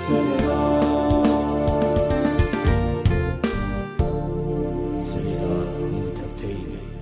ሰላም ኢንተርቴይንመንት።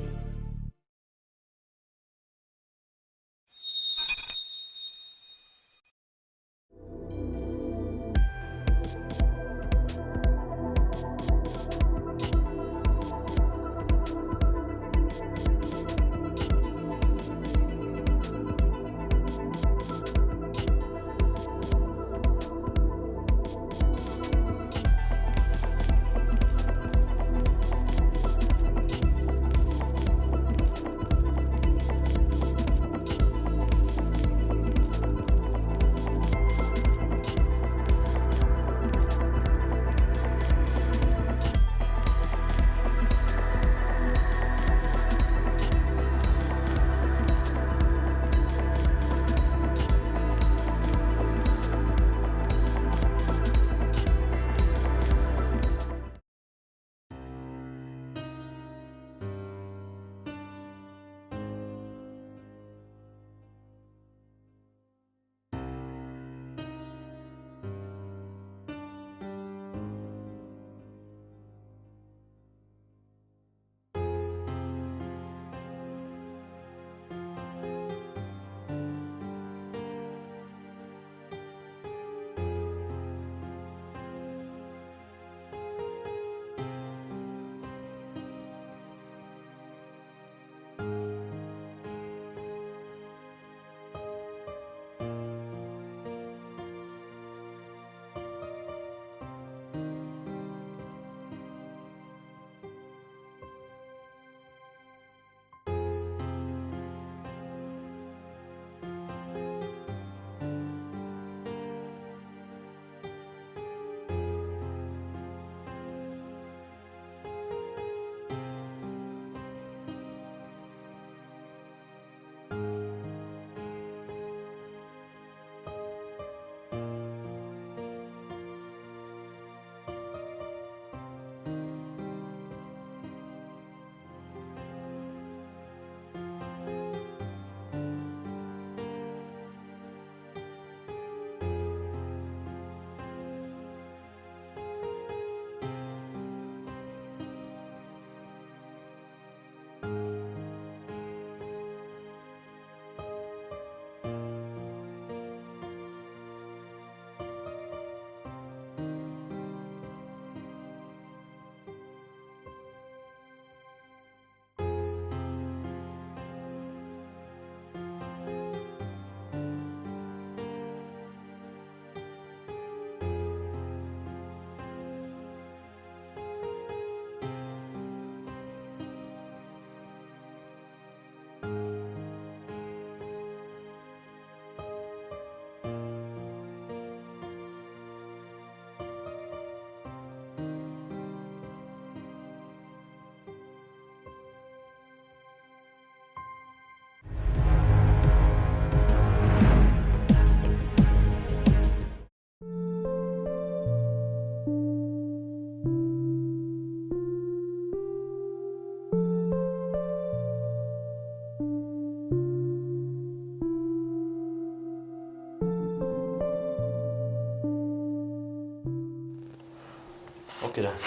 ኦኬ፣ ደሓን።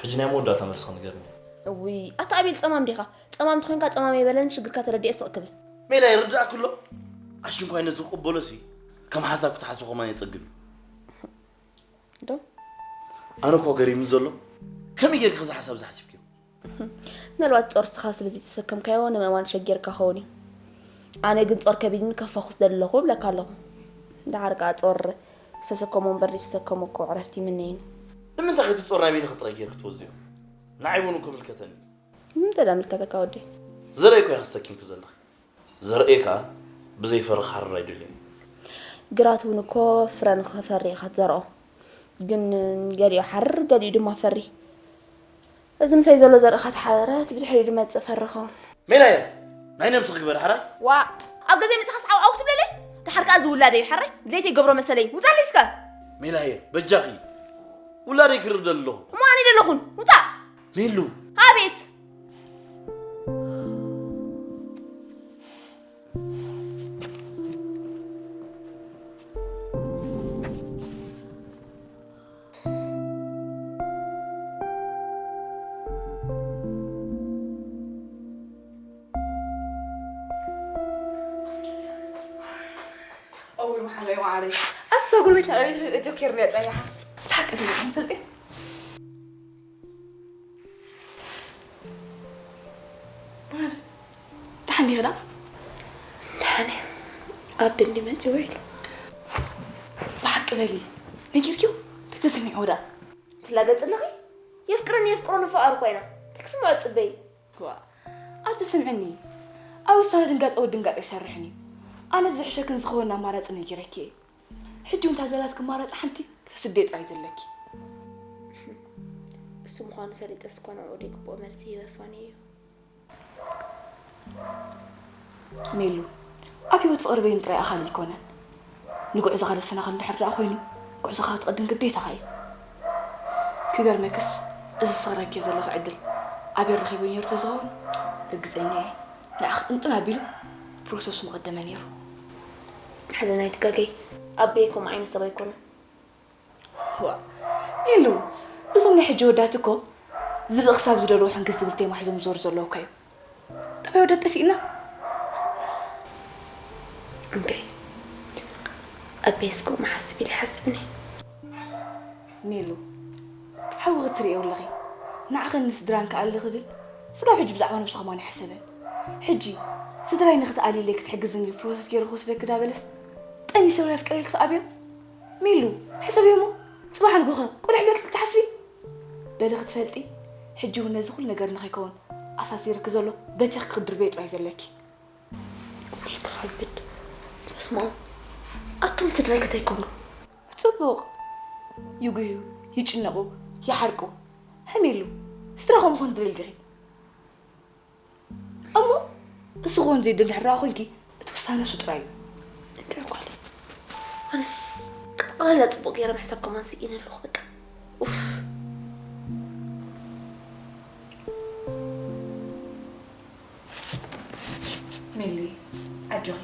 ሕጂ ናይ መወዳእታ መልስኻ ንገርኒ። እውይ፣ ኣታ ኣቤል፣ ጸማም ዲኻ? ጸማም እንተኾይንካ ጸማም ኣይበለኒ፣ ሽግርካ ተረዲኤ ስቕ ክብል። ሜላ፣ ይርዳእኩ ኣሎ። ኣሽንኳይ ነዚ ክቕበሎሲ፣ ከም ሓሳብ ክትሓስቦ ከማን የጸግም እዩ። ዶ? ኣነ እኮ ገሪሙኒ ዘሎ፣ ከመይ ጌርካ ከዚ ሓሳብ እዚ ሓሲብክዮ? ምናልባት ጾር ንስኻ ስለ ዘይተሰከምካዮ ንምእማን ሸጊርካ ክኸውን እዩ። ኣነ ግን ጾር ከቢድኒ ከፋኹስ ደለኹ እብለካ ኣለኹ። ደሓር ከኣ ጾር ዝተሰከሞ እምበር ዘይተሰከሞ እኮ ዕረፍቲ ይምነየኒ። ንምንታይ ከ እቲ ጾር ናበይ ንኽጥረ ጌርክ ትወስድዮ? ንዓይ እውን እኮ ምልከተኒ። ንምንታይ ደኣ ምልከተካ ወደይ? ዘርእይ እኮ ኢኻ ተሰኪምኪ ዘለኺ። ዘርእይ ከኣ ብዘይፈሪ ክሓርር ኣይደልዮን። ግራት እውን እኮ ፍረ ንኽፈሪ ኢኻ ትዘርኦ። ግን ገሊኡ ሓርር፣ ገሊኡ ድማ ፈሪ። እዚ ምሳይ ዘሎ ዘርእኻ ተሓረረ፣ እቲ ብድሕሪኡ ዝመጽእ ፈሪ ኸውን። ሜላየ፣ ናይ ነብስኺ ግበሪ ሓራይ። ዋእ፣ ኣብ ገዛይ መጺኻስ ዓው ዓው ክትብለለይ? ደሓር ከኣ እዚ ውላደይ እዩ ሓራይ፣ ድሌተይ ገብሮ መሰለይ። ውጻለይ እስከ። ሜላየ፣ በጃኺ። ውላደይ ክርኢ ደለኹ። እሞ ኣነ ደለኹን፣ ውጻእ። ሜሉ። ኣቤት። ማዓረይ። ኣንሳ ጎረቤትና ዳዊት ጆኬር ድያ ጸኒሓ። ሳቅ ዝብል ንፈልጥ። ደሓን ዲኺ ዳ? ደሓን እየ። ኣቢ እንዲ መጺዎ ኢሉ። ብሓቂ በሊ። ነጊርኪዮ? ተተሰሚዕዎ ዳ? ትላገጽ ኣለኺ? የፍቅረኒ የፍቅሮ ንፈቃር እኮ ኢና። ተክስምዖ ጽበይ። ዋ፣ ኣቲ ስምዕኒ። ኣብ ውሳነ ድንጋጸ ወዲ ድንጋጸ ይሰርሕን እዩ። ኣነ ዝሕሸክን ዝኸውን ኣማራጺ ነጊረኪ እየ። ሕጂ እውን እታ ዘላትኪ ኣማራጺ ሓንቲ ክተስድዮ ጥራይ ዘለኪ። እሱ ምዃኑ ፈሊጠስ እኮ ንዕኡ ደይግብኦ መልሲ ይህበፋኒ እዩ። ሜሉ፣ ኣብ ህይወት ፍቕሪ በይኑ ጥራይ ኣኻሊ ኣይኮነን። ንጉዕዞኻ ዘሰናኽል እንድሕር ደኣ ኮይኑ፣ ጉዕዞኻ ክትቕድም ግዴታኻ እዩ። ክገርመክስ፣ እዚ ዝሰራክዮ ዘለኺ ዕድል ኣበይ ረኺበዮ ነይሩ ተዝኸውን፣ ርግጸኛ እየ ንዓኺ ቅንጥን ኣቢሉ ፕሮሰሱ ምቐደመ ነይሩ። ሓደ ናይ ትጋገይ ኣበይ ከምኡ ዓይነት ሰብ ኣይኮነን። ዋ፣ ሜሉ፣ እዞም ናይ ሕጂ ወዳት እኮ ዝብኢ ክሳብ ዝደልዎ ሕንክስ ዝብል ቴማ ሒዞም ዝዞሩ ዘለዉ እኮ እዮም። ጠባይ ወዳት ጠፊእና። እምበይ፣ ኣቤስ ከምኡ ሓስብ ኢለ ይሓስብን እየ። ሜሉ፣ ሓዊ ክትርእዮ ኣለኺ። ንዓኽን ንስድራን ክኣሊ ክብል ስጋብ ሕጂ ብዛዕባ ነብሱ ከማን ኣይሓሰበን። ሕጂ ስድራይ ንኽትኣልይለይ ክትሕግዝኒ ኢሉ ፕሮሰስ ገይሩ ክወስደኪ ዳበለስ ጠኒሰ ወይ ኣፍቅረ ኢልኪ ትኣብዮ? ሜሉ፣ ሕሰብዮ እሞ፣ ጽባሕ ንግሆ ቁልሕ ብለኪ ክትሓስቢ? በሊ ክትፈልጢ፣ ሕጂ እውን ነዚ ኩሉ ነገር ንኸይከውን ኣሳሲርኪ ዘሎ በቲኽኪ ክትድርበዮ ጥራይ ዘለኪ። ውይ ክኸብድ። በስመ ኣብ። ኣቶም ስድራይ ከታይ ክብሉ? ጽቡቕ። ይጉህዩ፣ ይጭነቑ፣ ይሓርቁ። ሄሜሉ፣ ስድራ ከምኡ ክኾን ትደሊ ዲኺ? እሞ እሱ ክኾን ዘይደሊ ሕራቕ ኮይንኪ፣ እቲ ውሳነ እሱ ጥራይ እዩ። እንታይ ጓል? ኣነስ ጠቕላላ ጽቡቕ ገይረ ምሕሳብ ከማን ስኢነ ኣለኹ በቃ። ኡፍ። ሜሊ፣ ኣጆኺ።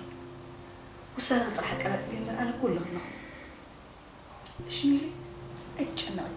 ውሳነኺ ጥራሕ ኣቀላጥፊ እምበር ኣነ እኮ ኣለኹ ኣለኹ። እሺ ሜሊ፣ ኣይትጨነቒ።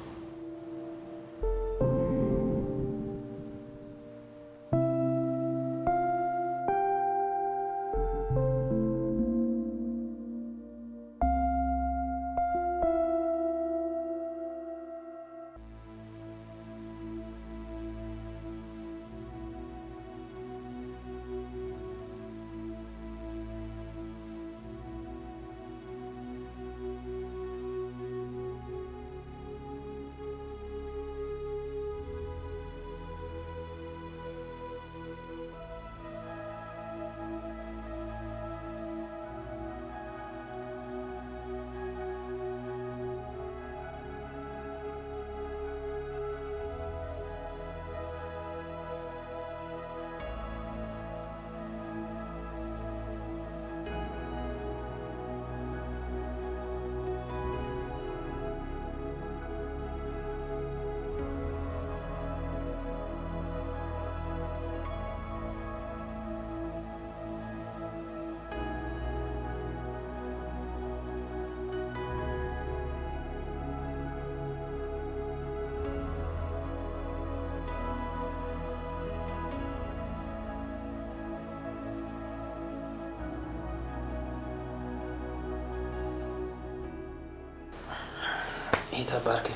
ኢታ ባርኬ፣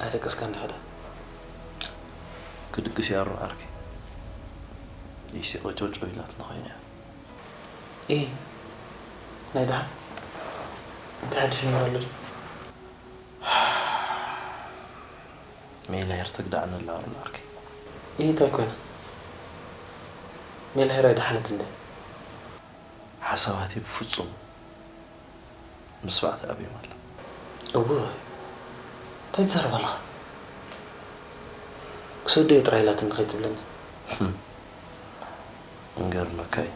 ኣይደቀስካን ዲኻ ዶ? ክድቅስ እየ ኣሮ ዓርኪ። ኢሲ ቆጨውጨው ኢላትና ኮይና እያ። ኢ፣ ናይ ደሓን? እንታይ ሓድሽ ነገር ኣሎ ድዩ? ሜላ ሄር ተግዳዕኒ ኣላ ኣሮ ዓርኪ። ኢ፣ እንታይ ኮይና? ሜላ ሄር ኣይደሓነት እንደ? ሓሳባተይ ብፍጹም ምስባዕ ተኣብዮም ኣላ። እወ፣ እንታይ ትዛረብ ኣለኻ? ክሰዶ እየ ጥራይ ኢላትኒ ከይትብለኒ። ህም፣ እንገርመካ እዩ።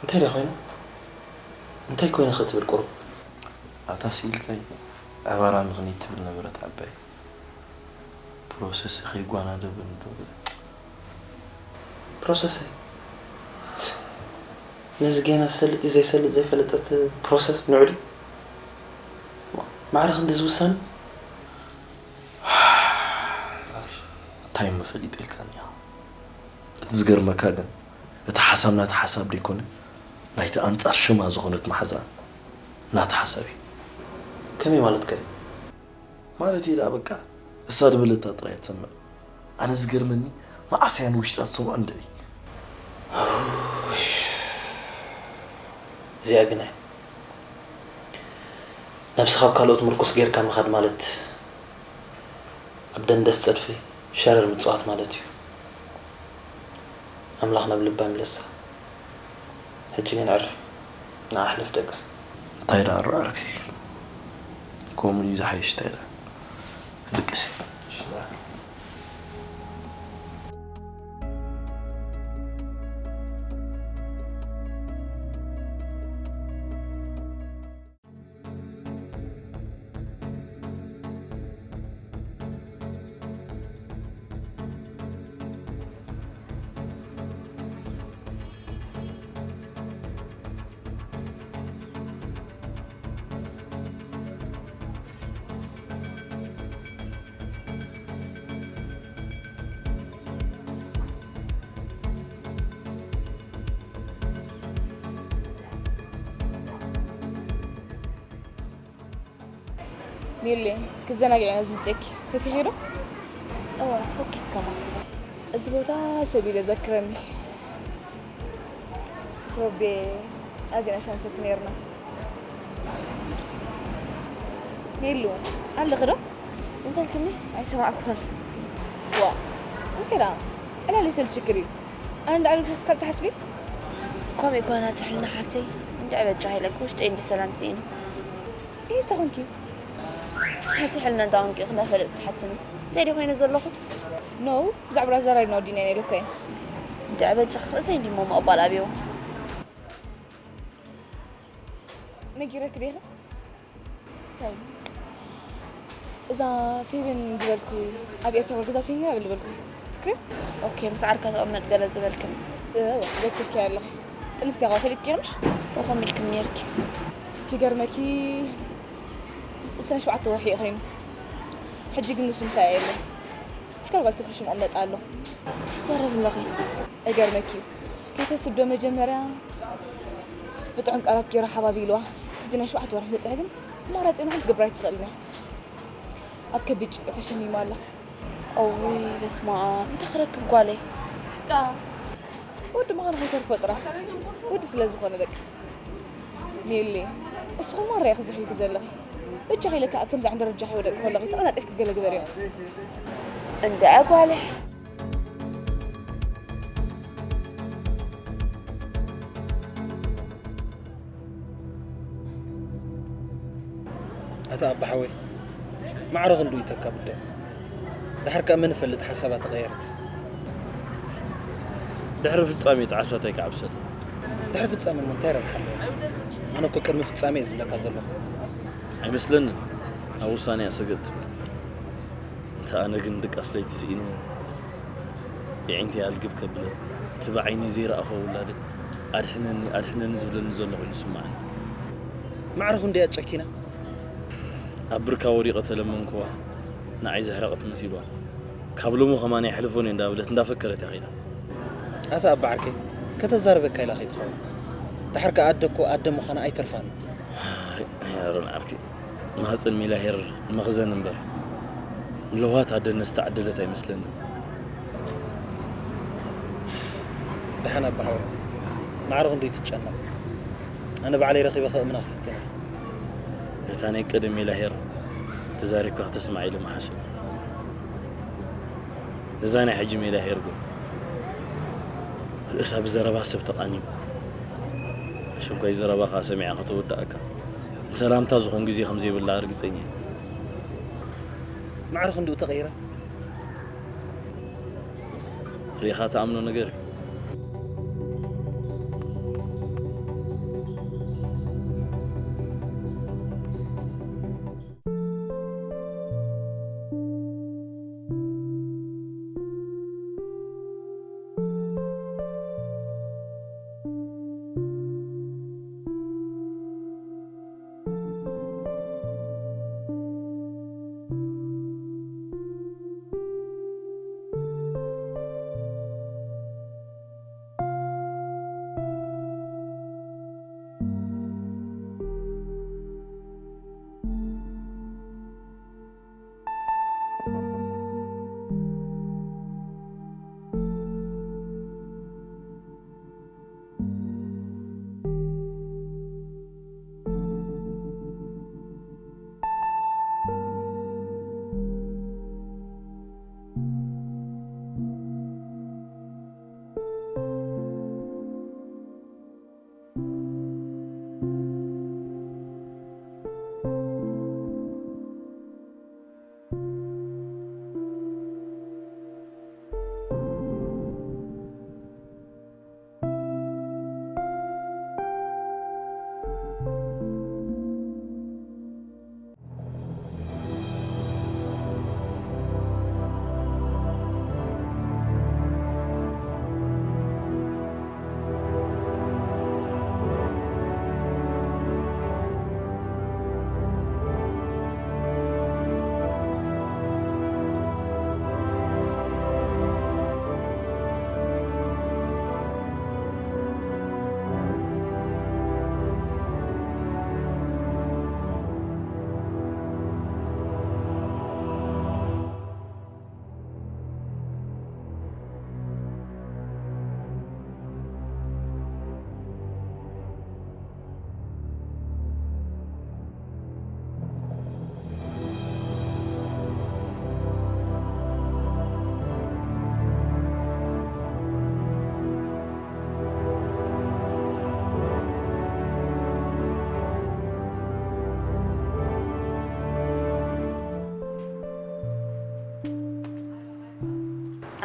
እንታይ ደኣ ኮይና? እንታይ ኮይና ክትብል ቁሩብ? ኣታ ስኢልካይ፣ ዕባራ ምኽኒት ትብል ነበረት ዓባይ። ፕሮሰስ ከይጓናደበኒ ዶ? ፕሮሰስ? ነዚ ጌና ዝሰልጥ እዩ ዘይሰልጥ ዘይፈለጠት ፕሮሰስ ንዑ ድዩ? ማዕረ ክንዲ ዝውሳነ? እንታይ እሞ ፈሊጠ ኢልካኒ ኢኻ። እቲ ዝገርመካ ግን፣ እቲ ሓሳብ ናታ ሓሳብ ደይኮነ፣ ናይቲ ኣንጻር ሽማ ዝኾነት መሓዛ ናታ ሓሳብ እዩ። ከመይ ማለት ከ? ማለት እዩ ደኣ በቃ እሳ ዝበለታ ጥራይ ትሰምዕ። ኣነ ዝገርመኒ መዓስ እያ ንውሽጣ ትሰምዖ እንድዒ። እዚኣ ግና ነብስኻ ኣብ ካልኦት ምርኩስ ጌርካ ምኻድ ማለት ኣብ ደንደስ ጸድፊ ሸረር ምጽዋት ማለት እዩ። ኣምላኽ ናብ ልባ ይምለሳ። ሕጂ ግን ዕርፍ፣ ንዓ ሕለፍ ደቅስ። እንታይ ደኣ ኣሮ ዓርከይ? ከምኡ እዩ ዝሓይሽ። እንታይ ደኣ ክድቅስ እየ። ሚሊ፣ ክዘናግዕ ኢና ዝምፀኪ። ፈቲኺ ዶ? እወ፣ ፈኪስ ከማ። እዚ ቦታ ሰብ ኢለ ዘክረኒ። ምስ ረቤ ኣዚና ሻንሰት ነይርና። ሜሉ፣ ኣለኺ ዶ? እንተልክኒ ኣይሰማዕኩን። ዋ፣ እንታይ ደኣ? ዕላል ይሰልችክሪ። ኣነ እንዳዕለልኩ እስካብ ትሓስቢ? ከምኡ ይኮና ትሕልና ሓፍተይ። እንድዒ በጃ ሃይለክ ውሽጠይ እንዲ ሰላም ስኢኑ። ይህ ተኾንኪ? ሓቲ ሕልና እንዳ ወንቂ ክነፈልጥ ትሓትኒ። እንታይ ዲ ኮይነ ዘለኹ? ኖ፣ ብዛዕባ ላዛራይ ነው ዲና ነይ ልኮይ። እንድዒ በጃ ርእሰይ እንዲሞ መቕባል ኣብዮ። ነጊረክ ዲኺ? እንታይ? እዛ ፌቨን ዝበልኩ ኣብ ኤርትራ ገዛውቲ ነይራ ዝበልኩ። ትክክል? ኦኬ፣ ምስ ዓርካ ተቐመጥ ገለ ዝበልክን። እወ፣ ዘኪርኪ ኣለኺ። ጥንስቲ ያው ፈሊጥኪ ምሽ? ወኸም ኢልክን ነይርኪ። ክገርመኪ፣ ጥንስና ሸውዓተ ወርሒ እዩ ኮይኑ። ሕጂ ግን ንሱ ምሳይ የለን። እስካብ ጓል ትኽርሽ መቐመጥ ኣሎ። ትዛረብ ኣለኺ። እገርመኪ፣ ከይተስዶ መጀመርያ ብጥዑም ቃላት ገይራ ሓባቢልዋ። ሕጂ ናይ ሸውዓተ ወርሒ በጽሐ ግን ኣማራጺ ምንም ክትገብር ኣይትኽእልን እያ። ኣብ ከቢድ ጭንቀት ተሸሚማ ኣላ። እውይ በስመ ኣብ፣ እንታይ ክረክብ ጓለይ? በቃ ወዲ ምዃኑ ከይተርፎ ጥራሕ። ወዲ ስለ ዝኾነ በቃ። ሜሊ፣ እስኹም ማራ ኢኺ ዝሕልኪ ዘለኺ። በጃኺ ኢለ ከኣ ከምዚ ዓይነት ደረጃ ከይወደቅኪ ከለኺ ተቐላጢፍኪ ገለ ግበርዮ። እንድዒ ጓለይ። ኣታ ኣባ ሓወይ፣ ማዕረ ክንዱ ይተካ ብዶ። ድሓር ከኣ መን ይፈልጥ ሓሳባ ተቐየረት። ድሕሪ ፍጻሜ ጣዕሳ እንታይ ክዓብሰሉ? ድሕሪ ፍጻሜ እሞ እንታይ ረብሓ ኣለዎ? ኣነ እኮ ቅድሚ ፍጻሜ እየ ዝብለካ ዘለኹ። ኣይመስለንን። ኣብ ውሳኔ እያ ሰገጥ ትብል። እንተ ኣነ ግን ድቃስ ለይቲ ስኢነ የዒንተይ ኣልግብ ከብለ፣ እቲ ብዓይነይ ዘይረኣኹ ውላደይ ኣድሕነኒ፣ ኣድሕነኒ ዝብለኒ ዘሎ ኮይኑ ይስምዓኒ። ማዕረ ክንደይ እያ ጨኪና? ኣብ ብርካ ወዲቐ ተለመንክዋ፣ ንዓይ ዘሕረቐት መሲልዋ። ካብ ሎሚ ከማን ኣይሕልፎን እየ እንዳበለት እንዳፈከረት እያ ኸይዳ። ኣታ ኣባ ዓርከይ፣ ከተዛርበካ ኢላ ከይትኸውን። ደሓር ከኣ ኣደ እኮ ኣደ ምዃና ኣይተርፋን። ኣሮን ዓርከይ፣ ማህፀን ሜላሄር ንመኽዘን እምበር ንለዋት ኣደነት ዝተዓደለት ኣይመስለንን። ደሓን ኣባ ሓወይ፣ ማዕረ ክንደይ ትጨነቕ? ኣነ ባዕለይ ረኺበ ከእምና ክፍትን እየ። ነታ ናይ ቀደም ሜላሄር ተዛሪብካ ከተስምዓ ኢለ ምሓሸ። ነዛ ናይ ሕጂ ሜላሄር ግን ርእሳ ብዘረባ ሰብ ተቓንዩ። ኣሸንኳይ ዘረባኻ ሰሚዓ ከተወድኣካ ንሰላምታ ዝኾን ግዜ ከም ዘይብላ ርግጸኛ እየ። ማዕረ ክንድኡ ተቐይራ? ርኢኻ ትኣምኖ ነገር እዩ።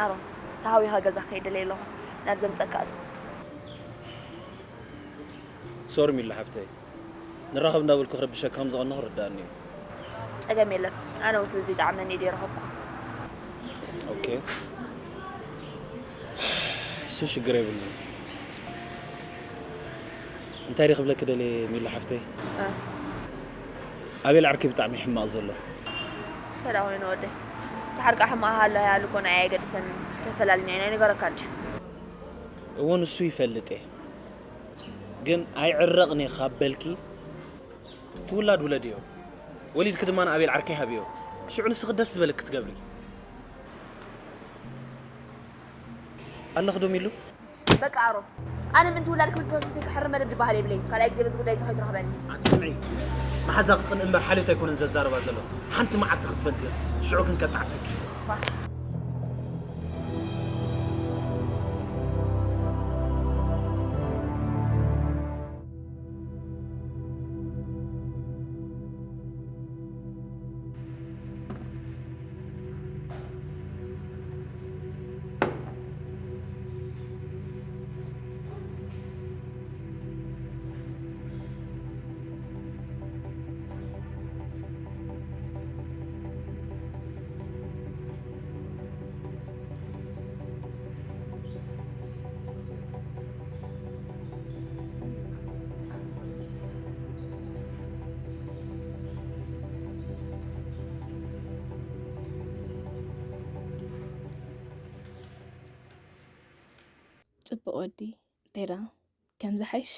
ኣሮን፣ ተሃዊኻ ገዛ ከይደለየ ኣለኹ። ናብ ዘምጸካ እቶ። ሶሪ ሚሉ ሓፍተይ፣ ንራኸብ እንዳበልኩ ክረብሸካ ከም ዝቐነኹ ርዳእኒ እዩ። ጸገም የለን። ኣነ እውን ስለዚ ጣዕመኒ ድየ ረኸብኩ። ኦኬ፣ እሱ ሽግር የብሉን። እንታይ ድየ ክብለኪ ደልየ ሚሉ ሓፍተይ፣ ኣቤል ዓርከይ ብጣዕሚ ሕማቕ ዘሎ። ተዳ ኮይኑ ወደይ፣ ድሓር ቃ ሕማቕ ሃሎ ሃይሃሉ ኮነ ኣየገድሰን። ተፈላሊና ኢና ይነገረካ እንዲ። እውን እሱ ይፈልጥ እየ፣ ግን ኣይዕረቕን እየ ካብ በልኪ፣ እቲ ውላድ ውለድዮ፣ ወሊድኪ ድማ ንኣቤል ዓርከይ ሃብዮ። ሽዑ ንስኺ ደስ ዝበለኪ ክትገብሪ ኣለኺ ዶ ሚሉ? በቃ ኣሮን፣ ኣነ ምንቲ ውላድ ክብል ፕሮሰስ ከሕርም መደብ ዝበሃል የብለይ። ካልኣይ ግዜ በዚ ጉዳይ እዚ ከይትረኽበኒ። ኣንቲ ስምዒ፣ መሓዛኺ ቅንኢ እምበር ሓልዮት ኣይኮነን ዘዛርባ ዘሎ። ሓንቲ መዓልቲ ክትፈልጢ ኢኺ፣ ሽዑ ግን ከጣዕሰኪ እዩ። ጽቡቕ ወዲ፣ እንታይ ደኣ ከምዚ ሓይሽ?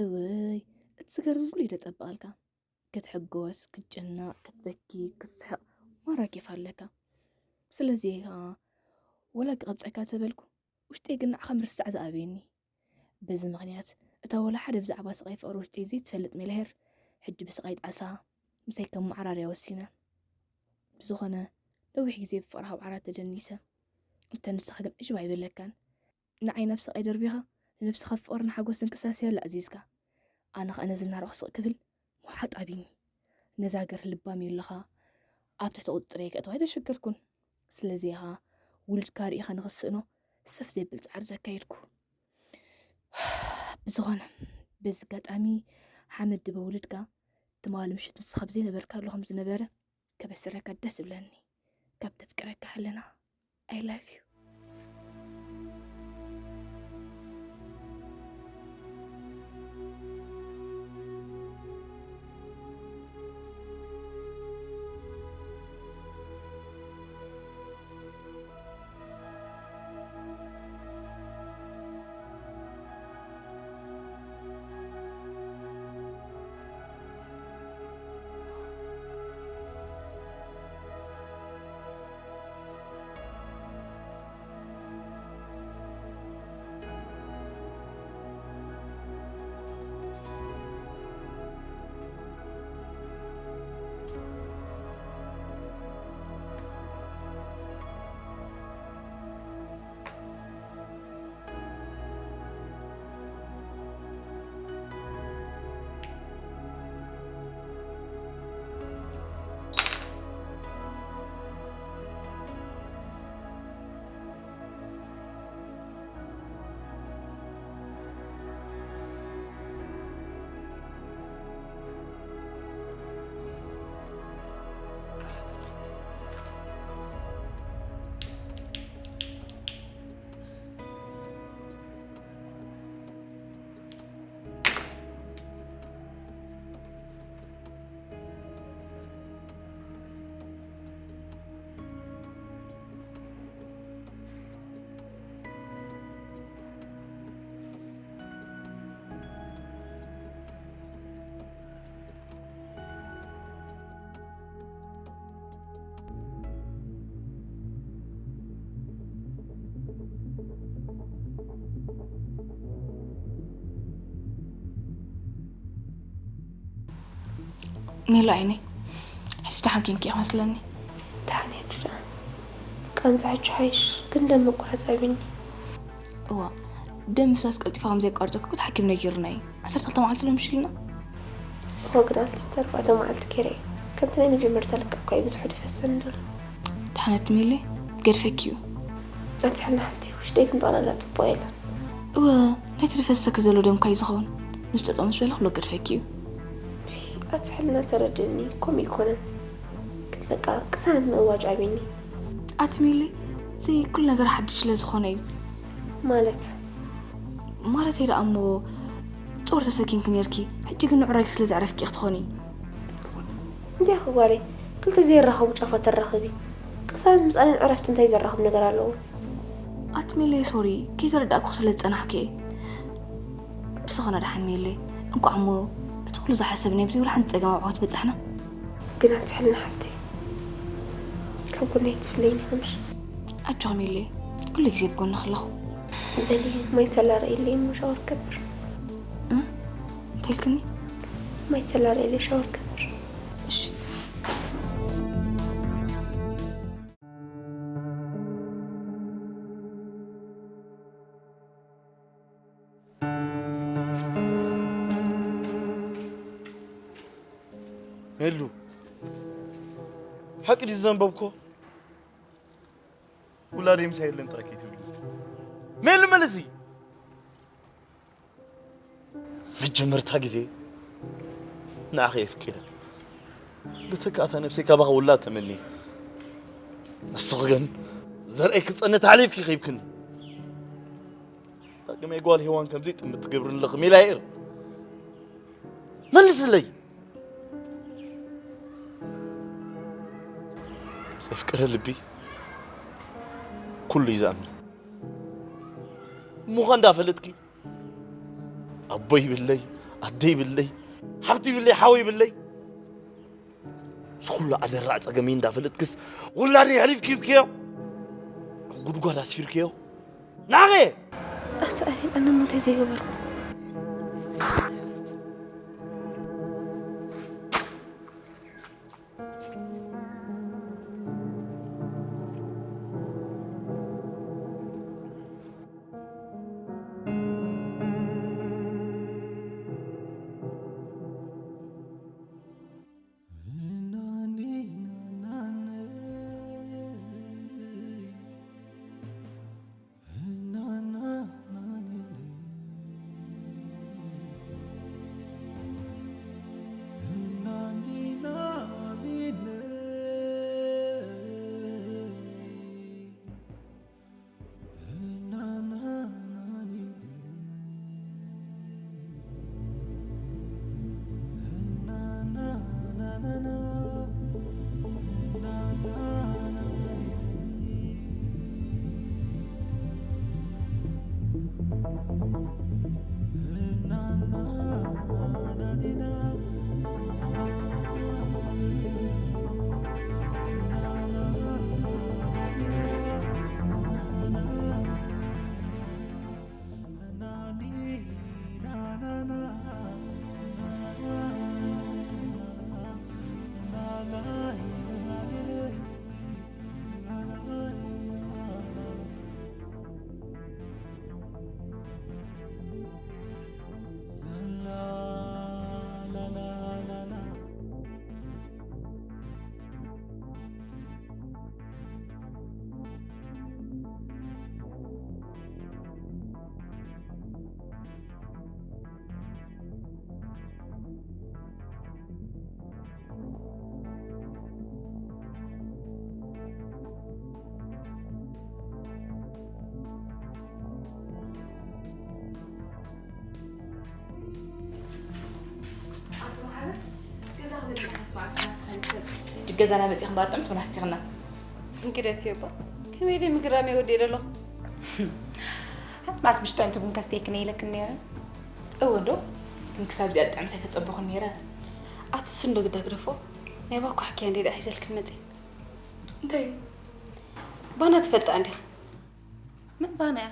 እውይ፣ እቲ ዝገርም ኩሉ እዩ ደጸብቐልካ። ክትሕጎስ፣ ክትጭነቕ፣ ክትበኪ፣ ክትስሕቕ ማራ ኬፍ ኣለካ። ስለዚ እየ ከኣ ወላ ክቐብጸካ ተበልኩ፣ ውሽጠይ ግን ንዓኻ ምርሳዕ ዝኣብየኒ። በዚ ምኽንያት እታ ወላ ሓደ ብዛዕባ ስቓይ ፍቕሪ ውሽጠይ ዘይትፈልጥ ሜልሄር፣ ሕጂ ብስቓይ ጣዕሳ ምሳይ ከመዓራርያ ወሲነ። ብዝኾነ፣ ነዊሕ ግዜ ብፍቕርኻ ኣብ ዓራት ተደኒሰ። እንተ ንስኻ ግን ዕሽብ ኣይበለካን። ንዓይ ናብ ስቓይ ደርቢኻ፣ ንነብስኻ ፍቕርን ሓጎስን ክሳስየላ ኣዚዝካ። ኣነ ኸኣ ነዚ እናረኣኹ ስቕ ክብል ምውሓጥ ኣብዩኒ። ነዛ ሃገር ልባም እዩ ኣለኻ ኣብ ትሕቲ ቁጽጽረይ ከእትዋ ኣይተሸገርኩን። ስለዚ ኢኻ ውሉድካ ርኢኻ ንኽትስእኖ ሰፍ ዘብል ጻዕሪ ዘካየድኩ። ብዝኾነ፣ በዚ ኣጋጣሚ ሓመድ ድበ ውሉድካ ትማሊ ምሽት ንስኻ ብዘይነበርካሉ ከም ዝነበረ ከበስረካ ደስ ዝብለኒ። ካብ ተፍቅረካ ህልና፣ I love you። ሜሉ ዓይነይ፣ ሕጂ ደሓን ኬንኪ ኢኺ መስለኒ። ደሓን እየ ጁዳ። ቃንዛ ሕጂ ሓይሽ፣ ግን ደም ምቁራጽ ኣብዩኒ። እዋ፣ ደም ምፍሳስ ቀልጢፋ ከም ዘየቋርጸኪ እኮ እቲ ሓኪም ነጊሩና እዩ። ዓሰርተ ክልተ መዓልቲ ዶ ምሽ ኢልና? እዋ፣ ግን ኣትሊስት ኣርባዕተ መዓልቲ ገይረ እየ። ከምቲ ናይ መጀመርታ ልክዕ እኳ እዩ ብዙሕ ድፈሰኒ ዘሎ። ደሓን ኣትሚሊ፣ ገድፈኪ እዩ። ኣቲ ሕልና ሓፍቲ፣ ውሽጠይ ክንጠቕለላ ጽቡቕ የለን። እወ፣ ናይቲ ዝፈሰኪ ዘሎ ደምካ እዩ ዝኸውን። ንሱ ጠጠው ምስ በለ ኩሉ ገድፈኪ እዩ። ኣቲ ሕልና፣ ተረድእኒ፣ ከምኡ ይኮነን። ግን በቃ ቅሳነት ምእዋጅ ኣብኒ። ኣቲ ሚሊ፣ እዚ ኩሉ ነገር ሓድሽ ስለ ዝኾነ እዩ። ማለት? ማለተይ ደኣ እሞ ጾር ተሰኪምኪ ነርኪ፣ ሕጂ ግን ንዕራይኪ ስለ ዘዕረፍኪ ክትኾኒ። እንዲያ ጓለይ፣ ክልተ ዘይራኸቡ ጫፋት ተራኽቢ። ቅሳነት ምስ ኣነን ዕረፍቲ እንታይ ዘራኽብ ነገር ኣለዎ? ኣቲ ሚሊ፣ ሶሪ፣ ከይተረዳእኩ ስለ ዝጸናሕኩ እየ። ብዝኾነ ደሓን ሚሊ፣ እንቋዕ እሞ እቲ ኩሉ ዝሓሰብናዮ ብዘይ ወላ ሓንቲ ጸገም ኣብ ዓወት በጻሕና። ግን ኣቲ ሕልና ሓፍቲ፣ ካብ ጎነይ ትፍለይኒ ከምሽ። ኣጆኺ ሚሊ፣ ኩሉ ግዜ ኣብ ጎንኺ ኣለኹ። በሊ፣ ማይ ተላረይለይ እሞ ሻወር ከብር። እ? እንታይ ኢልክኒ? ማይ ተላረይለይ ሻወር ከብር። እሺ። ሄሉ፣ ሓቂ ድዩ ዘንበብኮ? ውላደይ ምሳይ የለን ጥራይ ከይትብሊ። ሜሉ፣ መልሲ። መጀመርታ ግዜ ንዓኺ የፍቂረ። ብተካእታ ነብሰይ ካባኺ ውላድ ተመኒ። ንስኺ ግን ዘርእይ ክጸንት ሓሊፍኪ ኺብክኒ። ዳግማይ ጓል ሄዋን ከምዚ ጥምት ትገብርኒ ኣለኺ ሜላየር። መልስለይ። ዘፍቀረ ልቢ ኩሉ እዩ ዝኣምን። እሞ ኸ እንዳፈለጥኪ ኣቦ ይብለይ፣ ኣደ ይብለይ፣ ሓብቲ ይብለይ፣ ሓወ ይብለይ። እዚ ኩሉ ኣደራዕ ጸገመይ እንዳፈለጥክስ ውላደይ ኣሕሊፍኪ ሂብክዮ? ኣብ ጉድጓድ ኣስፊርክዮ? ናቐ! ኣታ ኣቤል፣ ኣነ እሞ እንታይ ዘይገበርኩ? ሕጂ ገዛና መፂእኹም ባር ጥዕምቲ ቡን ኣስቲኽና። ግደፍዮ እባ። ከመይ ደይ ምግራም የወዲእ ደለኹ። ሓንቲ መዓልቲ ምሽ ጥዕምቲ ቡን ከስተየክን ኢለክን ነይረ። እወ ዶ? ግን ክሳብ እዚኣ ጥዕምቲ ኣይተፀበኹን ነይረ። ኣቲ እሱ እንዶ ግዳ ግደፎ። ናይ ባኮ ሓኪያ እንደ ደኣ ሒዘልክን መፂእ። እንታይ? ባና ትፈልጣ እንዲኻ? ምን ባና እያ?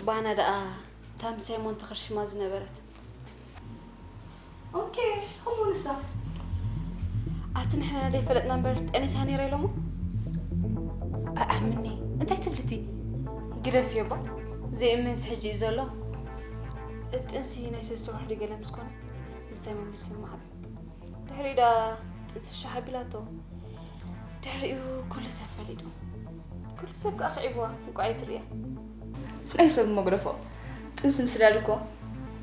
ባና ደኣ እታ ምስ ሳይሞን ተኸርሽማ ዝነበረት። ኦኬ፣ እሞ ንሳ? ኣቲ ንሕና ደይፈለጥና እምበር ጠኒሳ ነይራ ኢሎሞ? ኣኣምኒ፣ እንታይ ትብልቲ? ግደፍዮ እባ፣ ዘይእመንስ ሕጂ እዩ ዘሎ። ጥንሲ ናይ ሰለስተ ወርሒ ድዩ ገለ ምስ ኮነ፣ ምስ ሳይሞን ምስ ይመሃር። ድሕሪኡ ደኣ ጥንሲ ሻሕ ኣቢላቶ። ድሕሪኡ ኩሉ ሰብ ፈሊጡ። ኩሉ ሰብ ከኣ ክዒብዋ እንቋ ኣይትርእያ። ናይ ሰብ እሞ ግደፎ። ጥንሲ ምስዳድ እኮ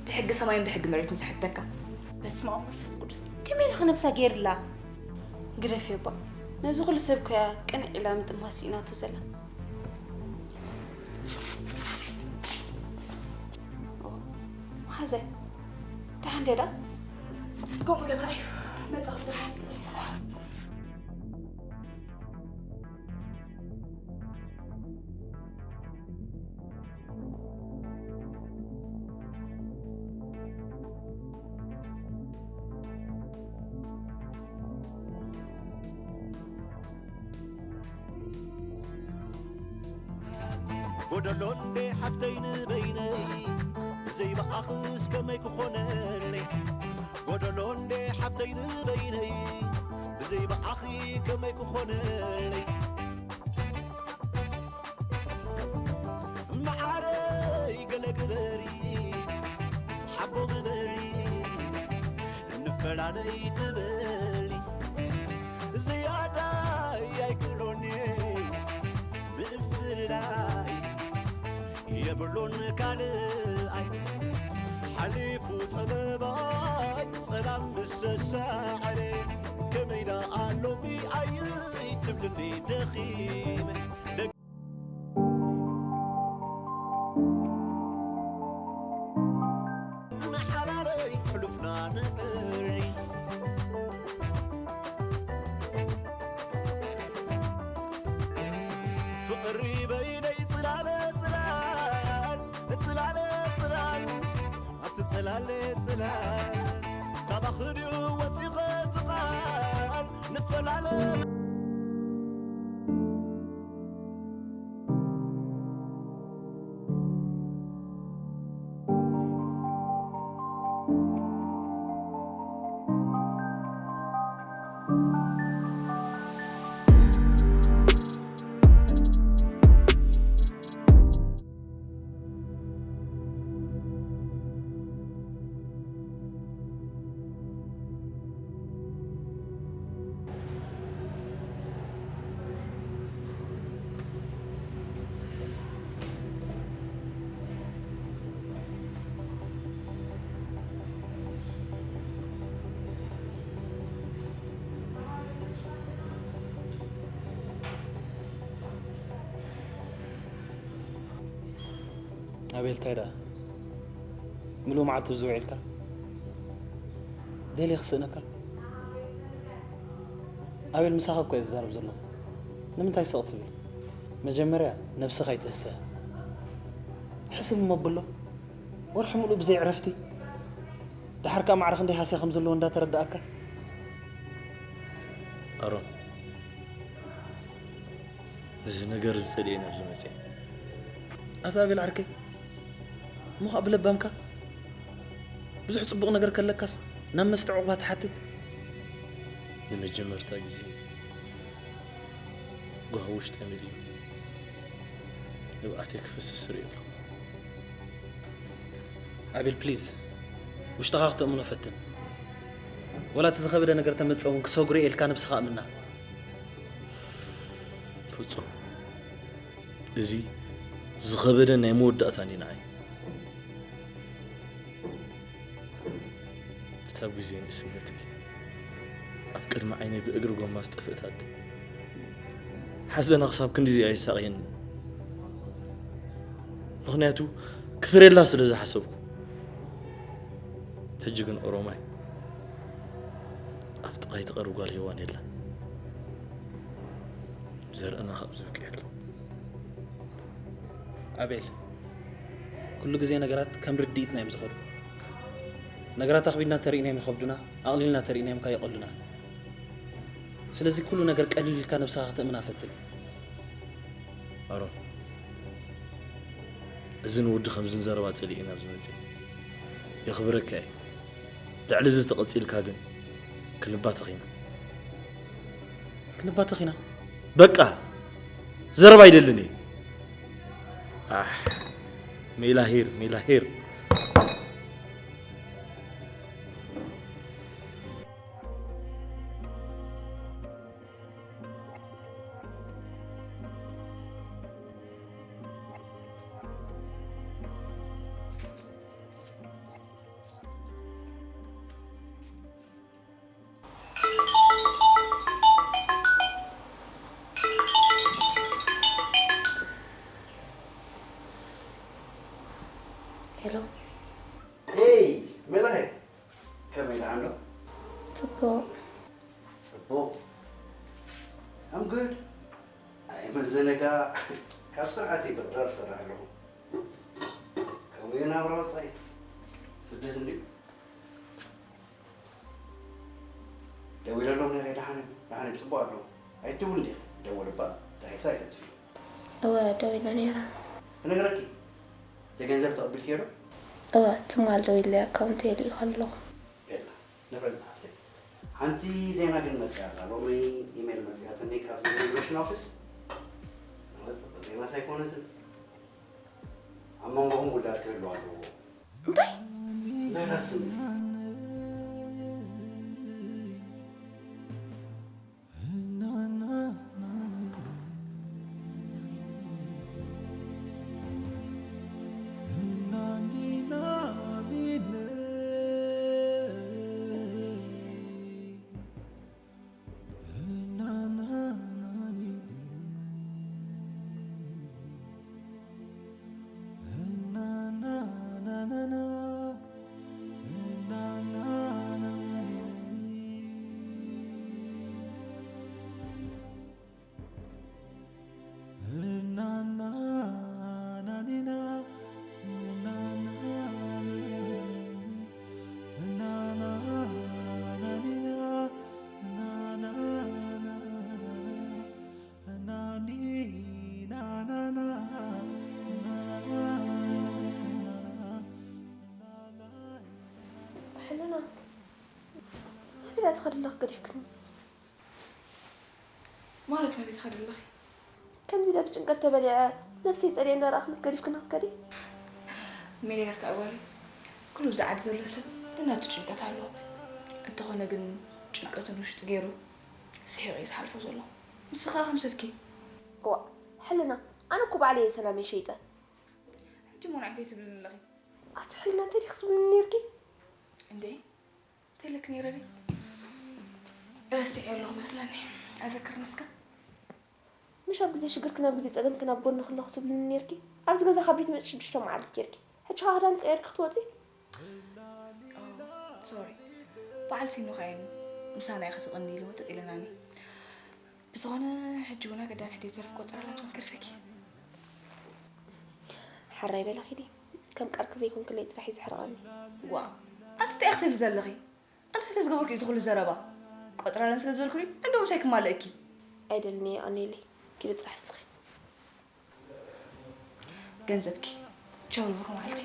ብሕጊ ሰማይን ብሕጊ መሬትን ዝሕተካ። በስመ ኣብ መንፈስ ቅዱስ፣ ከመይ ኢልኻ ነብሳ ገይርላ? ግደፍዮ እባ። ነዚ ኩሉ ሰብ ኮያ ቅንዕ ኢላ ምጥማስ ስኢናቶ ዘላ። መሓዘ፣ ደሓን ድያ ደኣ? ከምኡ ገብራ እዩ። መጻኹ ደሓን። ጎደሎ እንዴ ሓፍተይ ንበይነይ ብዘይ ብኣኽስ ከመይ ክኾነለይ? ጎደሎ እንዴ ሓፍተይ ንበይነይ ብዘይ ብኣኺ ከመይ ክኾነለይ? መዓረይ ገለ ግበሪ ሓቦ ግበሪ ንፈላለይ ትበሊ ዝያዳይ ኣይክእሎን ምፍላይ የብሉን ካልኣይ ሓሊፉ ጸበባይ ጸላም ብሰሳዕረ ከመይ ደኣ ሎሚ ኣይትብልኒ ደኺመ ንሓላለይ ሕሉፍና ንዕሪ ፍቕሪ በይነይ ጽላለ ጽላል ጽላለ ጽላል ኣቲ ጽላለ ጽላል ካባኺ ድዩ ወጺኸ ዝቓል ንፈላለ ኣቤል፣ እንታይ ደኣ? ምሉእ መዓልቲ ብዚ ውዒልካ? ደልየ ክስእነካ? ኣቤል፣ ምሳኻ እኮ እየ ዝዛረብ ዘለኹ። ንምንታይ ስቕ ትብል? መጀመርያ ነብስኻ ኣይትህሰ። ሕስብ እሞ ኣብሎ። ወርሒ ሙሉእ ብዘይ ዕረፍቲ። ደሓር ከኣ ማዕረ ክንደይ ሃስያ ከም ዘለዎ እንዳተረዳኣካ። ኣሮን፣ እዚ ነገር እዚ ጸሊኤ ናብዚ መጽየ። ኣታ ኣቤል ዓርከይ፣ እሞ ኸኣ ብለባምካ ብዙሕ ጽቡቕ ነገር ከለካስ ናብ መስተ ዑቕባ ትሓትት? ንመጀመርታ ግዜ ጓህ ውሽጠ መሊኡ ንብዓተይ ክፈስስ ርእየ ኣለኹ። ኣቤል፣ ፕሊዝ፣ ውሽጥኻ ክተእምኖ ፈትን። ወላ እቲ ዝኸበደ ነገር ተመጸ እውን ክሰግሮ እየ ኢልካ ነብስኻ ኣምና። ፍጹም፣ እዚ ዝኸበደ ናይ መወዳእታን እዩ ንዓይ። እታ ኣብ ግዜ ንእስነተይ ኣብ ቅድሚ ዓይነይ ብእግሪ ጎማ ዝጠፍእት ኣደ፣ ሓዘና ክሳብ ክንድዚ ኣየሳቕየንን። ምኽንያቱ ክፍርየላ ስለ ዝሓሰብኩ። ሕጂ ግን ኦሮማይ ኣብ ጥቓይ ትቐርብ ጓል ሄዋን የላን። ዘርእና ካብ ዝብቅዕ ኣሎ። ኣቤል፣ ኩሉ ግዜ ነገራት ከም ርድኢትና እዮም ዝኸዱ። ነገራት ኣኽቢድና እንተርኢናዮም ይኸብዱና፣ ኣቕሊልና እንተርኢናዮም ከኣ የቐሉና። ስለዚ ኩሉ ነገር ቀሊል ኢልካ ነብስኻ ከተእምና ፈትን። ኣሮን፣ እዚ ንወዲ ከምዚ ንዘረባ ጸሊኤ ናብዚ መጽየ። የኽብረካ እየ። ልዕሊ እዚ ተቐጺልካ ግን ክንባተኽ ኢና። ክንባተኽ ኢና? በቃ! ዘረባ ኣይደልን እየ። ኣሕ፣ ሜላሂር፣ ሜላሂር። ኣሎ? ጽቡቕ። ጽቡቕ። I'm good። ኣይመዘነጋ ካብ ስርዓት ይበርበር ዝሰርሕ ኣለኹ። ከምኡ እዩ ናብራ ወጻኢ። ስደት እንድዩ። ደዊለሎም ነይረ፣ ደሓን እዮም፣ ደሓን እዮም፣ ጽቡቕ ኣለዉ። ኣይትደውል እንዲኺ፣ ደውል እባ፣ ዳሂሳ ኣይተጥፍኢ። እወ፣ ደዊለ ነይረ። ክነግረኪ፣ እቲ ገንዘብ ተቐቢልክዮ ዶ? እወ፣ ትማል ደዊለ ኣካውንተይ ልኢኸ ኣለኹ። ቤላ፣ ንፍዕቲ ዝሓፍተይ። ሓንቲ ዜና ግን መጽያ ኣላ። ሎሚ ኢሜል መጽያትኒ ካብዚ ኢሚግሬሽን ኦፊስ። ንወጽእ ዜናስ ኣይኮነትን። ኣብ መንጎኹም ውላድ ክህሉ ኣለዎ። እንታይ? እንታይ ዳስም? ሕልና፣ ናበይ ትኸዲ ኣለኺ ገዲፍክኒ? ማለት ናበይ ትኸዲ ኣለኺ? ከምዚ ኢለ ብጭንቀት ተበሊዐ፣ ነብሰይ ጸሊኤ እንዳረኣኽንስ ገዲፍክኒ ክትከዲ? ሜልያር ከኣ ጓለይ፣ ኩሉ ኣብዚ ዓዲ ዘሎ ሰብ ነናቱ ጭንቀት ኣለዎ። እንተኾነ ግን ጭንቀቱ ንውሽጡ ገይሩ ስሒቑ እዩ ዝሓልፎ ዘሎ። ንስኺ ከኣ ከም ሰብኪ። እዋእ፣ ሕልና፣ ኣነ እኮ ባዕለይ እየ ሰላመይ ሸይጠ። ሕጂ እሞ ንዓይ እንታይ ትብልኒ ኣለኺ? ኣቲ ሕልና፣ እንታይ ዲኺ ትብልኒ ነይርኪ? እንዴ? እንታይ ኢለኪ ነይረ ድዩ? ረሲዐ ኣለኹ መስለኒ። ኣዘክርኒ እስከ። ምሽ ኣብ ግዜ ሽግርክን ኣብ ግዜ ጸገምክን ኣብ ጎንኺ ኣለኹ ትብልኒ ነይርኪ። ኣብዚ ገዛ ካብ ቤት መጺ ሽዱሽተ መዓልቲ ጌርኪ። ሕጂ ኸኣ ክዳንኪ ቀይርኪ ክትወጺ? ኦ፣ ሶሪ። በዓል ሲኖ ኸኣ ምሳና ኢኺ ትቕኒ ኢሉ ወጥጥ ኢለናኒ። ብዝኾነ፣ ሕጂ እውን ኣገዳሲ ደይተርፍ ቆጸራ ኣላትወን ክርሰኪ። ሕራይ በሊ ኺዲ። ከም ቃልኪ ዘይኮንክለይ ጥራሕ እዩ ዘሕርቐኒ። ዋእ፣ ኣንቲ እንታይ ኢኺ ትብሊ ዘለኺ? ኣነ እንታይ ዝገበርኩ እዩ እዚ ኩሉ ዘረባ? ቆጸራ ኣለን ስለ ዝበልኩ ድዩ? እንደውም ምሳይ ክማለእኪ። ኣይደልን እየ ኣኔለይ። ኪዲ ጥራሕ እስኺ። ገንዘብኪ። ቻው ንብሩህ መዓልቲ።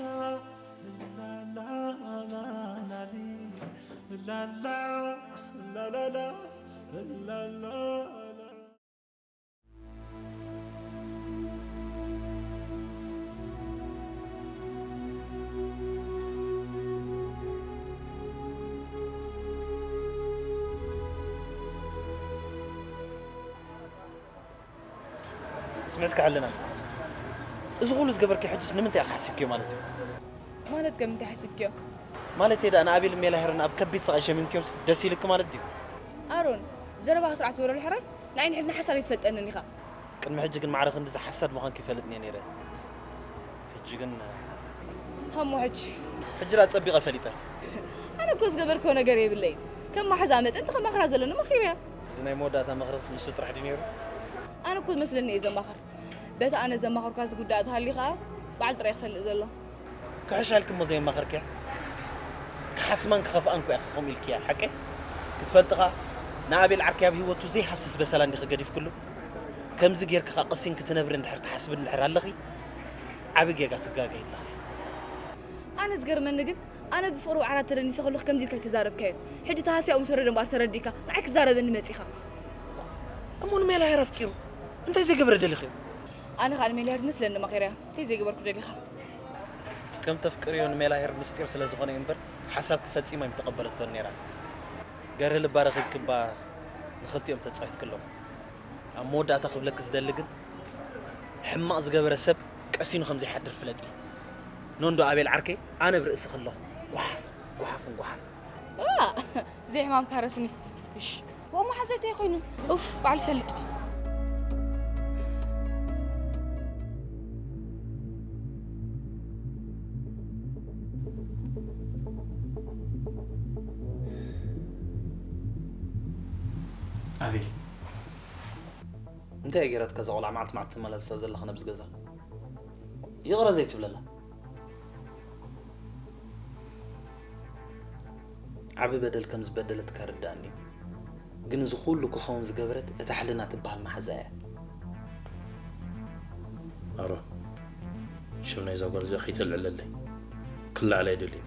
ስምዒ እስከ ሕልና፣ እዚ ኩሉ ዝገበርክዮ ሕጅስ ንምንታይ ኢኺ ሓሲብክዮ ማለት እዩ? ማለት ከም እንታይ ሓሲብክዮ? ማለተይ ደኣ ንኣቤል ሜላ ሄሮን ኣብ ከቢድ ስቓይ ሸሚምክዮምስ ደስ ኢልኪ ማለት ድዩ? ኣሮን፣ ዘረባኻ ስርዓት ግበረሉ ሕራይ፣ ንዓይ ንሕልና ሓሳብ ኣይትፈልጠንን ኢኻ። ቅድሚ ሕጂ ግን ማዕረ ክንድዚ ሓሳድ ምዃንኪ ይፈልጥ እየ ነይረ። ሕጂ ግን ሃሞ ሕጂ። ሕጂ ደኣ ጸቢቐ ፈሊጠ። ኣነ እኮ ዝገበርክዮ ነገር የብለይን። ከም መሓዛ መጠን እቲ ከማኽራ ዘለኒ መኺረያ። እዚ ናይ መወዳእታ ምኽርስ ንሱ ጥራሕ ድዩ ነይሩ? ኣነ እኮ ዝመስለኒ እየ ዘማኽር። በቲ ኣነ ዘማኽርኳ ዝጉዳእ ተሃልዩ ኸኣ ባዕሉ ጥራይ ክፈልጥ ዘሎ። ክሕሻልኪ እሞ ዘየማኸርክያ? ክሓስማን ክኸፍኣን እኮ ኢኺ ከምኡ ኢልክያ፣ ሓቀይ? ክትፈልጢ ኸኣ ንኣቤል ዓርከይ ኣብ ህይወቱ ዘይሃስስ በሰላ እንዲኺ ገዲፍክሉ። ከምዚ ጌርኪ ኸኣ ቀሲንኪ ትነብሪ እንድሕር ትሓስቢ እንድሕር ኣለኺ፣ ዓቢ ጌጋ ትጋገይ ኣለኺ። ኣነ ዝገርመኒ ግን፣ ኣነ ብፍቕሪ ዋዕራት ተደኒሰ ከለኹ ከምዚ ኢልካ ኣይተዛረብካዮን። ሕጂ ተሃስያ ምስ ወረደ እምበኣር ተረዲእካ፣ ንዓይ ክዛረበኒ መጺኻ። እሞ ንሜላ ሄር ኣፍቂሩ እንታይ ዘይገብረ ደሊኽዮ? ኣነ ኸኣ ንሜላ ሄር ዝመስለኒ ማኺርያ። እንታይ ዘይገበርኩ ደሊኻ? ከም ተፍቅርዮ ንሜላ ሄር ምስጢር ስለ ዝኾነ እዩ እምበር፣ ሓሳብኪ ፈጺማ ኣይምተቐበለቶን ነይራ። ገርሂ ልባ ረኺብኪ እባ ንኽልቲኦም ተጻዊትክሎም። ኣብ መወዳእታ ክብለኪ ዝደሊ ግን፣ ሕማቕ ዝገበረ ሰብ ቀሲኑ ከም ዘይሓድር ፍለጢ። ኖንዶ ኣቤል ዓርከይ፣ ኣነ ብርእስኺ ኣለኹ። ጓሓፍ፣ ጓሓፍን ጓሓፍ። ዋ! ዘይሕማምካ ረስኒ። እሽ። ወ መሓዘይ እንታይ ኮይኑ? ኡፍ፣ በዓል ፈልጥ። ኣቤል፣ እንታይ እያ ገይራትካ እዛ ቆልዓ መዓልቲ መዓልቲ ትመላለሳ ዘለኻ ናብዚ ገዛ? ይቕረ ዘይትብለላ? ዓቢ በደል ከም ዝበደለትካ ርዳእኒ እዩ። ግን እዚ ኩሉ ክኸውን ዝገበረት እታ ሕልና ትበሃል መሓዛ እያ። ኣሮን፣ ሽም ናይዛ ጓል እዚኣ ከይተልዕለለይ። ክለዓል ኣይደልን እየ።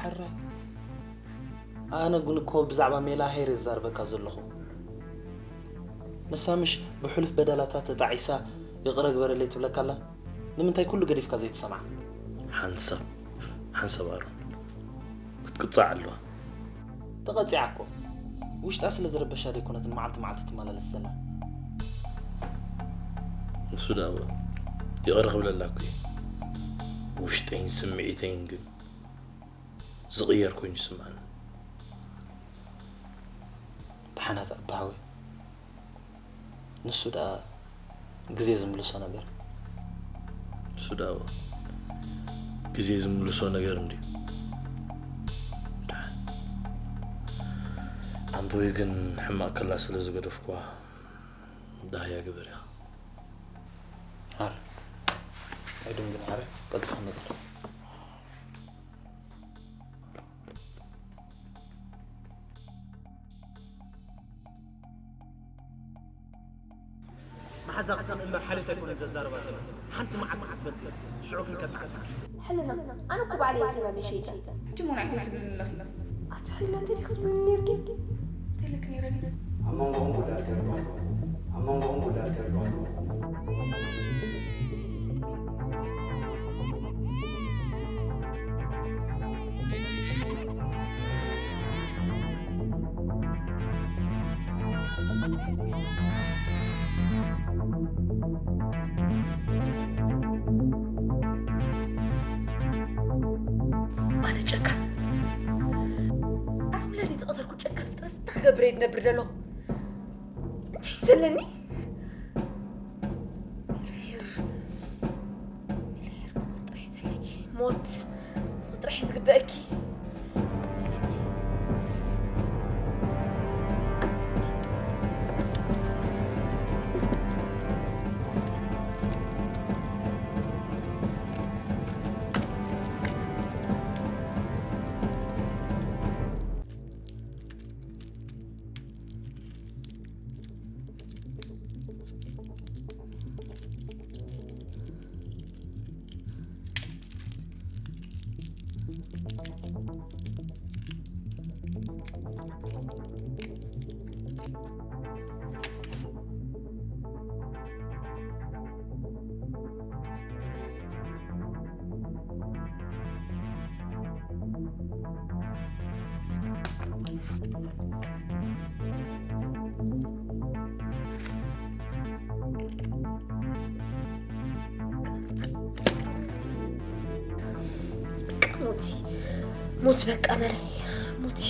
ሕራይ። ኣነ ግን እኮ ብዛዕባ ሜላ ሄር ዝዛርበካ ዘለኹ። ንሳ ምሽ ብሕሉፍ በደላታ ተጣዒሳ ይቕረ ግበረለይ ትብለካ ኣላ? ንምንታይ ኩሉ ገዲፍካ ዘይትሰምዓ? ሓንሳብ፣ ሓንሳብ ኣሮን። ክትቅጻዕ ኣለዋ። ተቐጺዓ እኮ። ውሽጣ ስለ ዝረበሻ ደይኮነትን መዓልቲ መዓልቲ ትመላለስ ዘላ። ንሱ ደኣ እወ። ይቕረ ክብለላ እኮ እየ። ውሽጠይን ስምዒተይን ግን ዝቕየር ኮይኑ ይስምዓኒ። ደሓናት ኣባሃዊ። ንሱ ደኣ ግዜ ዝምልሶ ነገር። ንሱ ደኣ ግዜ ዝምልሶ ነገር እንድዩ። ደሓን። ኣንተ ወይ ግን ሕማቕ ከላ ስለ ዝገደፍኩዋ፣ ዳህያ ግበር ኢኻ። ሓር። ኣይደንግን ሓር። ቀልጥፍ መጽእ። መሓዛኺ ከም እምበር ሓልዮት ኣይኮነን ዘዛርባ ዘሎ። ሓንቲ መዓልቲ ክትፈልጢ፣ ሽዑ ግን ከጣዕሰኪ። ሕልና፣ ኣነ እኮ ባዕለይ እየ ሰበብ ሸይጠ። ሕጂ እሞ ንዓይ እንታይ ትብልኒ ኣለኺ? ኣቲ ሕልና፣ እንታይ ዲኺ ትብልኒ ነይርኪ? እንታይ ኢለኪ ነይረ ድዩ? ኣብ መንጎኹም ጉዳት ከርዱ ኣለዉ። ኣብ መንጎኹም ጉዳት ከርዱ ኣለዉ። ኣነ ጨካን፣ ኣነ ውላደይ ዝቐተልኩ ጨካን ፍጥረት እንታይ ክገብር እየ ዝነብር ዘለኹ? እንታይ እዩ ዘለኒ? ሞት፣ ሞት ጥራሕ እዩ ዝግበአኪ። ሙቲ፣ ሙት በቃ መረየር፣ ሙቲ።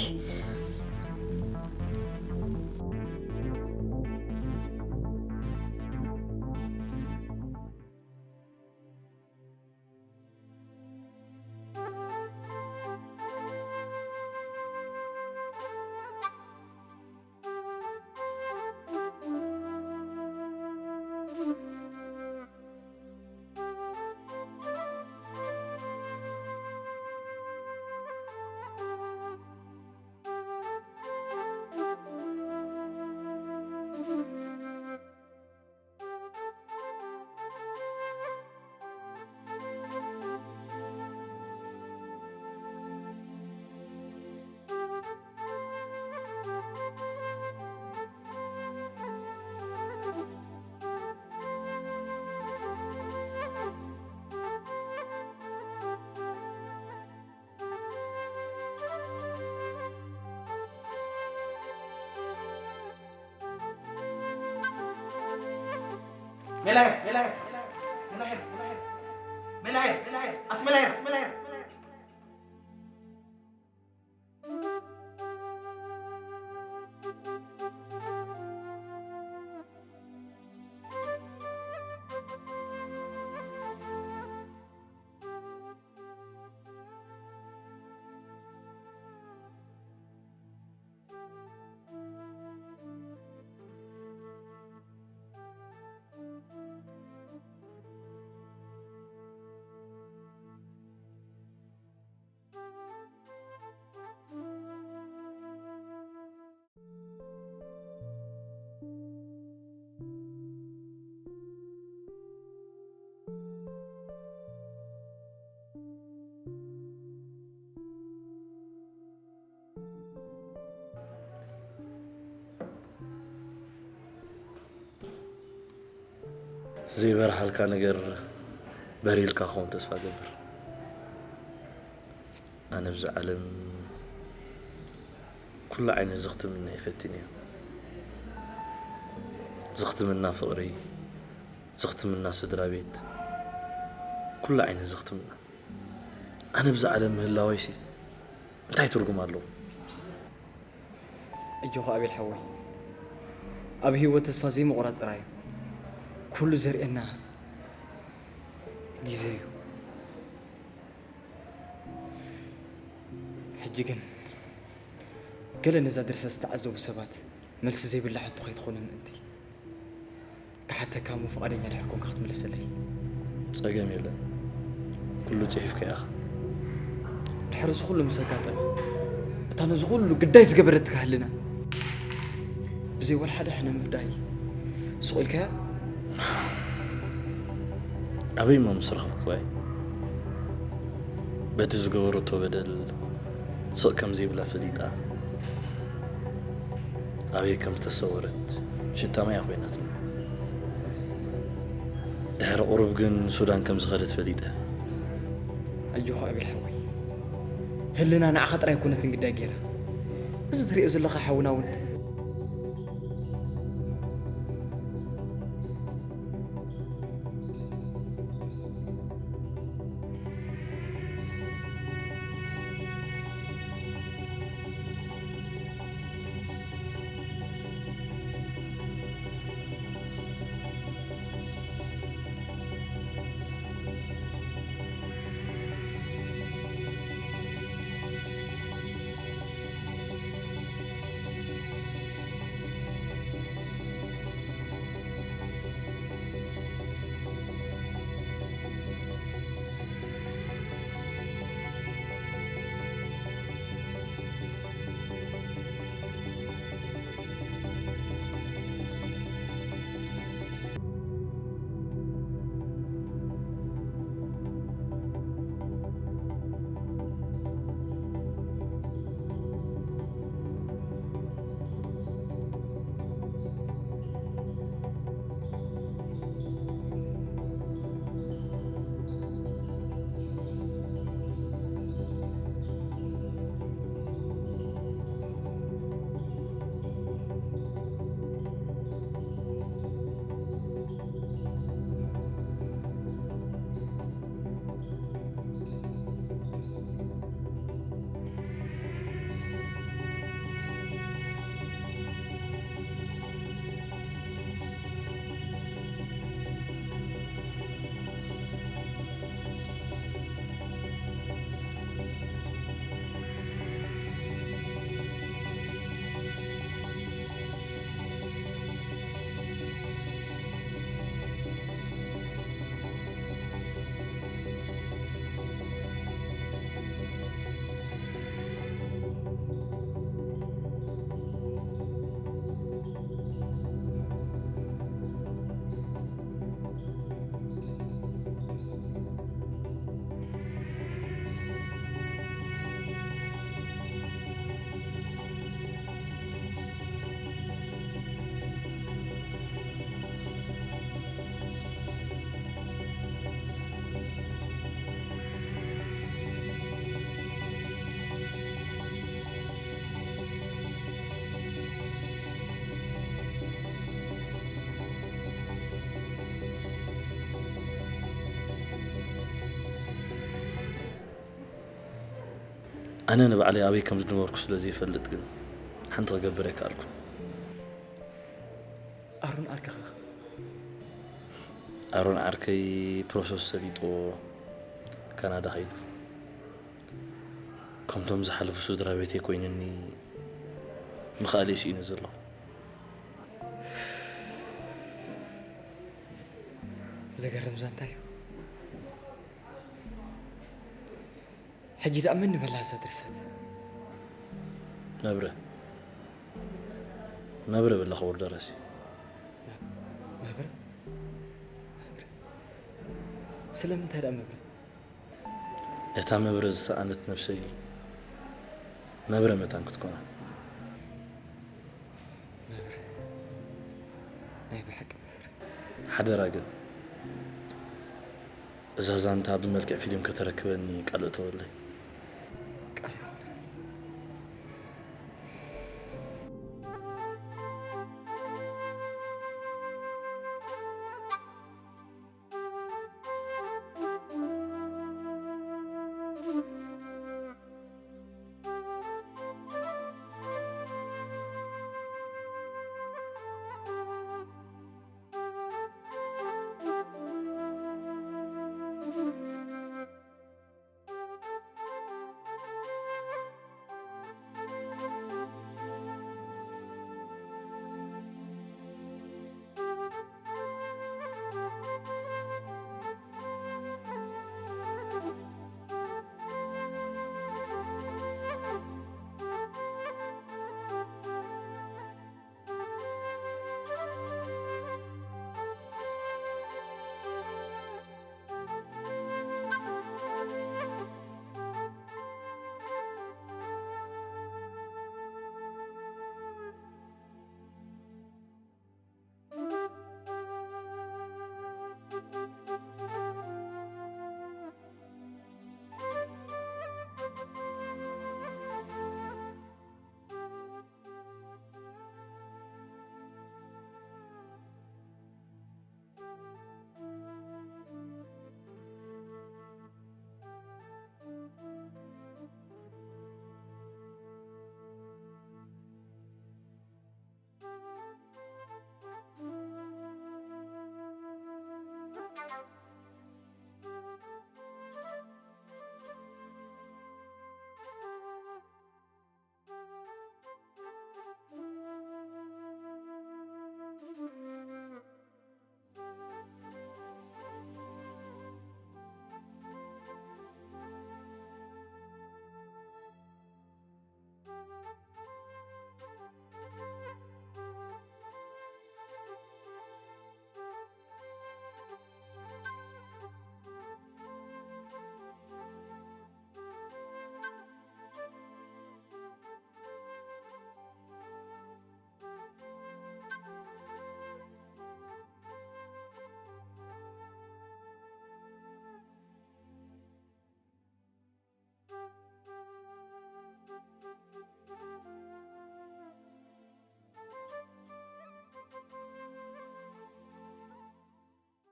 ሜላሄር፣ ሜላሄር፣ ሜላሄር፣ ሜላሄር፣ ሜላሄር፣ ሜላሄር፣ ኣቲ ሜላሄር፣ ሜላሄር። ዘይበርሃልካ ነገር በሪልካ ክኸውን ተስፋ ገብር። ኣነ ብዛ ዓለም ኩሉ ዓይነት ዘኽትምና ይፈትን እየ። ዘኽትምና ፍቕሪ፣ ዘኽትምና ስድራ ቤት፣ ኩሉ ዓይነት ዘኽትምና። ኣነ ብዛ ዓለም ምህላወይሲ እንታይ ትርጉም ኣለዎ? እጆኻ ኣቤል ሓወይ፣ ኣብ ህይወት ተስፋ ዘይምቑራጽ ጥራይ እዩ። ኩሉ ዘርእየና ግዜ እዩ። ሕጂ ግን ገለ ነዛ ድርሰት ዝተዓዘቡ ሰባት መልሲ ዘይብላ ሕቶ ከይትኾኑ ምእንቲ ክሓተካ እሞ ፍቓደኛ ድሕር ኮንካ ክትምልሰለይ። ጸገም የለን፣ ኩሉ ጽሒፍካ ኢኻ። ድሕሪ እዚ ኩሉ ምስ ኣጋጠመ እታ ነዚ ኩሉ ግዳይ ዝገበረትካ ህልና ብዘይ ወላ ሓደ ሕነ ምፍዳይ ስቕ ኢልካያ? ኣበይ እሞ ምስ ረኸብክዋ እዩ በቲ ዝገበረቶ በደል ስቕ ከም ዘይብላ ፈሊጣ ኣበይ ከም ዝተሰወረት ሽታ ማያ ኮይናትኒ። ድሕሪ ቁሩብ ግን ሱዳን ከም ዝኸደት ፈሊጠ። ኣጆኻ ኣቤል ሓወይ፣ ህልና ንዓኻ ጥራይ ኣይኮነትን ግዳይ ገይራ። እዚ ትሪኦ ዘለኻ ሓውና እውን ኣነ ንባዕለይ ኣበይ ከም ዝነበርኩ ስለ ዘይፈልጥ ግን ሓንቲ ክገብር ኣይከኣልኩ። ኣሮን ዓርከኻ ኣሮን ዓርከይ ፕሮሰስ ሰሊጥዎ ካናዳ ከይዱ። ከምቶም ዝሓለፉ ስድራ ቤተይ ኮይኑኒ ምኽኣለይ ስኢነ ዘለኹ። ዘገርም ዛንታ እዩ። ሕጂ ደኣ መን ንበላ እዛ ድርሰት? መብረ መብረ በላ ክቡር ደራሲ። መብረ? መብረ? ስለምንታይ ደኣ መብረ? ነታ መብረ ዝሰኣነት ነብሰይ መብረ መታን ክትኮና። መብረ? ናይ ብሓቂ መብረ? ሓደራ ግን እዛ ዛንታ ብመልክዕ ፊልም ከተረክበኒ ቃል እተወለይ።